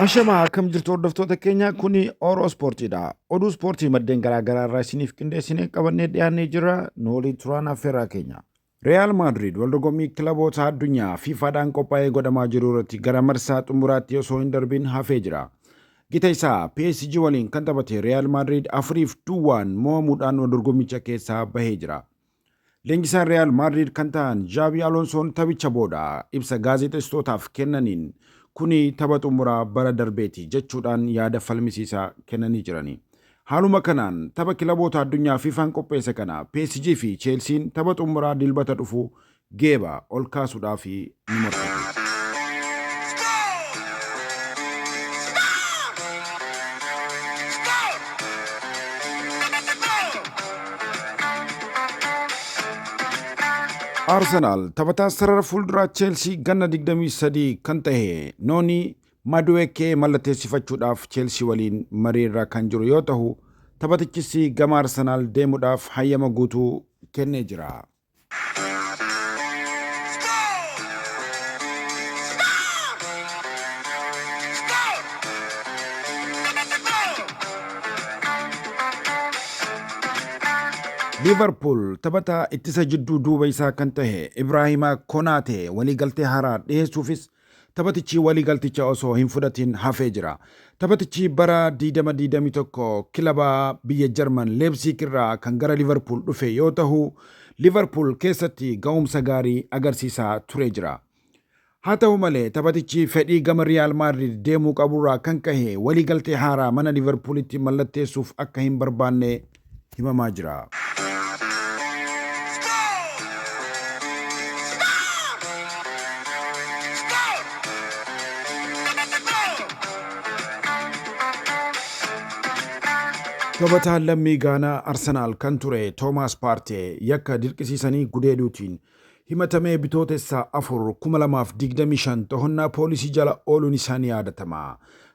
Ashamaa akkam jirtu hordoftoota keenya kuni Oro Ispoortiidha. Oduu ispoortii maddeen garaa garaa irraa isiniif qindeessinee qabannee dhiyaannee jira. Nu waliin turaan affeerraa keenya. Real Madrid waldorgommii kilaboota addunyaa FIFAdhaan qophaa'ee godhamaa jiru irratti gara marsaa xumuraatti osoo hin darbin hafee jira. Gita isaa PSG waliin kan taphate Real Madrid 4f duwwaan mo'amuudhaan waldorgommicha keessaa bahee jira. Leenjisaan Real Madrid kan ta'an Xabi Alonsoon taphicha booda ibsa gaazexeessitootaaf kennaniin kuni tapha xumuraa bara darbeeti jechuudhaan yaada falmisiisaa kennanii jirani. Haaluma kanaan tapha kilaboota addunyaa FIFAn qopheesse kana PSG fi Cheelsiin tapha xumuraa Dilbata dhufu geeba ol kaasuudhaaf ni morkatu. Arsenaal taphataa sarara fuulduraa Cheelsii ganna 23 kan tahe Noonii Maduekee mallatteessifachuudhaaf Cheelsii waliin marii irra kan jiru yoo tahu, taphatichis gama Arsenaal deemuudhaaf hayyama guutuu kennee jira. Liivarpuul taphataa ittisa jidduu duuba isaa kan tahe Ibraahimaa Konaatee waliigaltee haaraa dhiheessuufis Taphatichi waliigalticha osoo hin fudhatiin hafee jira. Taphatichi bara 2021 kilaba biyya Jarman Leepziig irraa kan gara Liivarpuul dhufe yoo tahu, Liivarpuul keessatti ga'umsa gaarii agarsiisaa turee jira. Haa tahu malee taphatichi fedhii gama Riyaal Maadriid deemuu qaburraa kan kahe waliigaltee haaraa mana Liivarpuulitti mallatteessuuf akka hin barbaanne himamaa jira. Taphataan lammii Gaanaa Arsenaal kan ture Toomaas Paartee yakka dirqisiisanii gudeeduutiin himatamee Bitootessa 4, 2025 tohannaa poolisii jala ooluun isaa ni yaadatama.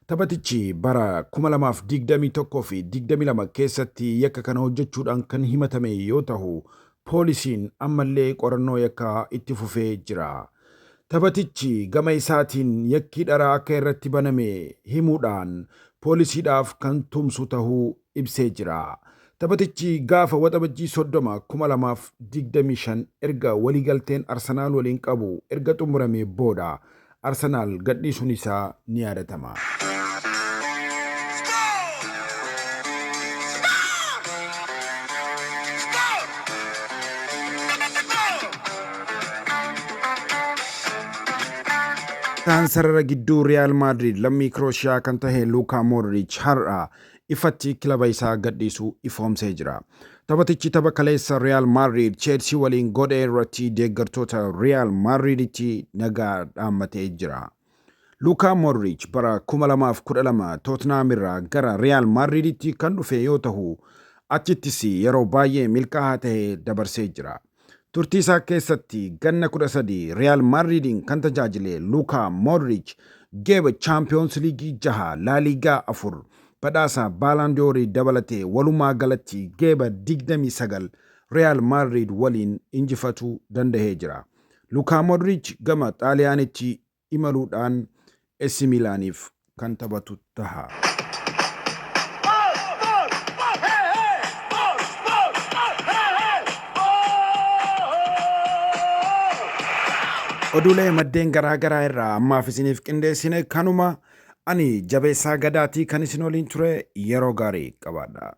Taphatichi bara 2021 fi 22 keessatti yakka kana hojjechuudhaan kan himatame yoo tahu, poolisiin ammallee qorannoo yakkaa itti fufee jira. Taphatichi gama isaatiin yakkii dharaa akka irratti baname himuudhaan poolisiidhaaf kan tumsu tahuu ibsee jira. Taphatichi gaafa Waxabajjii 30, 2025 erga waliigalteen Arsenaal waliin qabu erga xumuramee booda Arsenaal gadhiisuun isaa ni yaadatama. Taphataan sarara gidduu Riyaal Maadriid lammii Kirooshiyaa kan tahe Luukaa Moodriich har'a ifatti kilaba isaa gadhiisuu ifoomsee jira. Taphatichi tapha kaleessa Riyaal Maadriid Cheelsii waliin godhe irratti deeggartoota Riyaal Maadriiditti nagaa dhaammatee jira. Luukaa Moodriich bara 2012 Tootnaam irraa gara Riyaal Maadriiditti kan dhufe yoo tahu achittis yeroo baay'ee milkaa'aa tahe dabarsee jira. Turtii isaa keessatti ganna 13 Riyaal Maadriidiin kan tajaajile Luukaa Moodriich geeba Chaampiyoons Liigii jaha, Laaliigaa 4, badhaasa Baalaandiyoorii dabalatee walumaa galatti geeba 29 Riyaal Maadriid waliin injifatuu dandahee jira. Luukaa Moodriich gama Xaaliyaanitti imaluudhaan AC Miilaaniif kan taphatu taha. Oduulee maddeen garaa garaa irraa ammaaf isiniif qindeessine kanuma ani Jabeessaa Gadaatii kan isin waliin ture yeroo gaarii qabaadha.